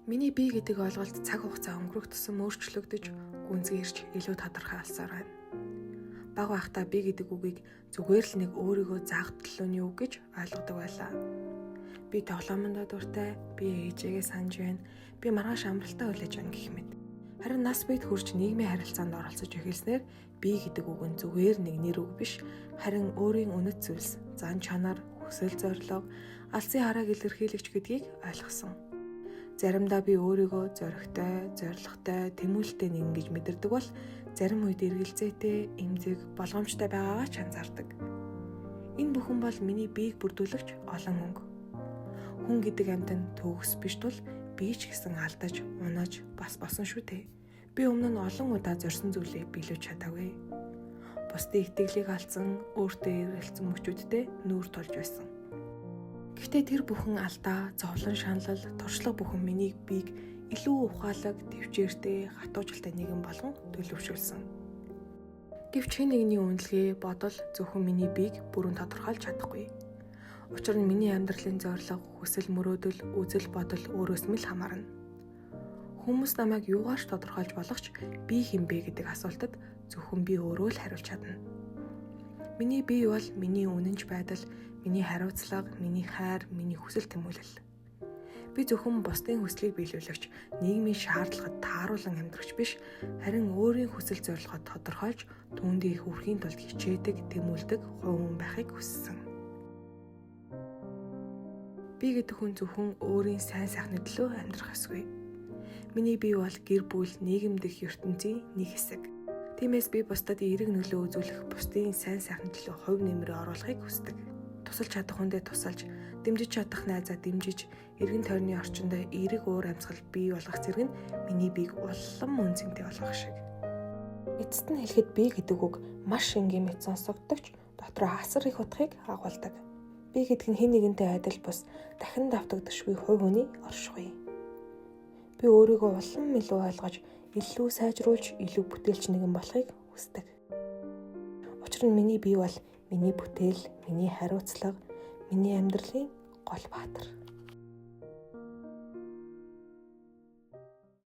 Миний бие гэдэг ойлголт цаг хугацаа өнгөрөх тусам өөрчлөгдөж, гүнзгийрч илүү тодорхой болсоор байна. Бага байхдаа би гэдэг үгийг зүгээр л нэг өөрийгөө заах төлөөний үг гэж ойлгодог байлаа. Би тоглоомондоо дуртай, би ээжээгээ санаж байна, би маргааш амралтаа хүлээж байна гэх мэт. Харин нас биед хүрч нийгмийн харилцаанд оролцож эхэлснээр би гэдэг үг нь зүгээр нэг нэр үг биш, харин өөрийн үнэт зүйлс, зан чанар, хүсэл зорилго, алсын харааг илэрхийлэгч гэдгийг ойлгосон. Заримдаа би өөрийгөө зоригтой, зоригтой, тэмүүлэлтэй нэгэн гэж мэдэрдэг бол зарим үед эргэлзээтэй, эмзэг, болгоомжтой байгаагаа ч анзаардаг. Энэ бүхэн бол миний биеийг бүрдүүлэгч олон өнгө. Хүн гэдэг амьтан төгс биш тул би ч гэсэн алдаж, унаж бас босон шүү дээ. Би өмнө нь олон удаа зорьсон зүйлээ биелүүлж чадаагүй. Бусдын итгэлийг алдсан, өөртөө эргэлцсэн мөчүүдтэй нүүр тулж байсан. Гэхдээ тэр бүхэн алдаа, зовлон шаналл, туршлага бүхэн миний биеийг илүү ухаалаг, тэвчээртэй, хатуужилтай нэгэн болгон төлөвшүүлсэн. Гэвч хэн нэгний үнэлгээ, бодол зөвхөн миний биеийг бүрэн тодорхойлж чадахгүй. Учир нь миний амьдралын зорилго, хүсэл мөрөөдөл, үзэл бодол өөрөөс нь л хамаарна. Хүмүүс намайг юугаар ч тодорхойлж болох ч би хэн бэ гэдэг асуултад зөвхөн би өөрөө л хариулж чадна. Миний бие бол миний үнэнч байдал, миний хариуцлага, миний хайр, миний хүсэл тэмүүлэл. Би зөвхөн бусдын хүслийг биелүүлэгч, нийгмийн шаардлагад тааруулан амьдрагч биш, харин өөрийн хүсэл зорилгоо тодорхойлж, түүндээ хүрэхийн тулд хичээдэг, тэмүүлдэг хувь хүн байхыг хүссэн. Би гэдэг хүн зөвхөн өөрийн сайн сайхны төлөө амьдрах ёсгүй. Миний бие бол гэр бүл, нийгэм дэх ертөнцийн нэг хэсэг. Тиймээс би бусдад эерэг нөлөө үзүүлэх, бусдын сайн сайхны төлөө хувь нэмрээ оруулахыг хүсдэг. Тусалж чадах хүндээ тусалж, дэмжиж чадах найзаа дэмжиж, эргэн тойрны орчиндөө эерэг уур амьсгал бий болгох зэрэг нь миний биеийг улам үн цэнтэй болгох шиг. Эцэст нь хэлэхэд бие гэдэг үг маш энгийн мэт сонсогддог ч дотроо асар их утгыг агуулдаг. Би гэдэг нь хэн нэгэнтэй адил бус дахин давтагдашгүй хувь хүний оршихуй. Би өөрийгөө улам илүү ойлгож, илүү сайжруулж, илүү бүтээлч нэгэн болохыг хүсдэг. Учир нь миний бие бол миний бүтээл, миний хариуцлага, миний амьдралын гол баатар.